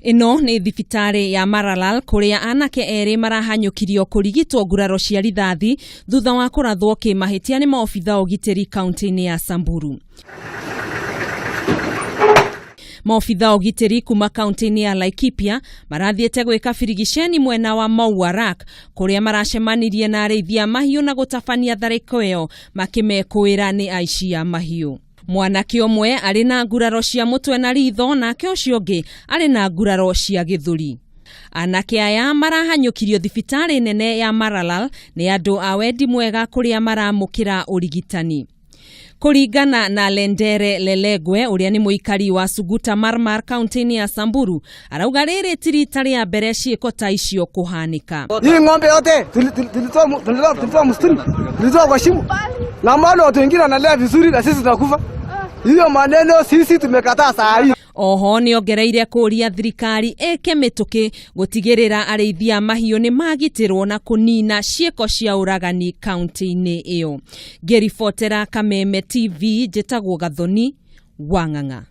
Ĩno nĩ thibitarĩ ya Maralal kũrĩa anake erĩ marahanyũkirio kũrigitwo nguraro cia rithathi thutha wa kũrathwo kĩmahĩtia nĩ maobitha ũgitĩri kaunti-inĩ ya Samburu. Maobitha ũgitĩri kuma kaunti-inĩ ya Laikipia marathiĩte gwĩka birigiceni mwena wa Mauarak kũrĩa maracemanirie na arĩithi a mahiũ na gũtabania tharĩko ĩyo makĩmekũĩra nĩ aici a mahiũ. Mwanake ũmwe arĩ na nguraro cia mũtwe na ritho nake ũcio ũngĩ arĩ na nguraro cia gĩthũri. Anake aya marahanyũkirio thibitarĩ nene ya Maralal nĩ andũ a wendi mwega kũrĩa maramũkĩra ũrigitani. Kũringana na Lendere Lelegwe ũrĩa nĩ mũikari wa Suguta Marmar kaunti-inĩ ya Samburu arauga rĩrĩ ti rita rĩa mbere ciĩko ta icio kũhanĩka. Hii ng'ombe yote tulitoa msituni, tulitoa kwa shimo, na mbona watu wengine wanalea vizuri na sisi tunakufa? Hiyo maneno sisi tumekataa saa hii. Oho nĩongereire kũria thirikari ĩke mĩtũkĩ gũtigĩrĩra arĩithi a mahiũ nĩ magitĩrwo na kũnina ciĩko cia ũragani kaunti-inĩ ĩyo. Ngĩribotera Kameme TV njĩtagwo Gathoni Wang'ang'a.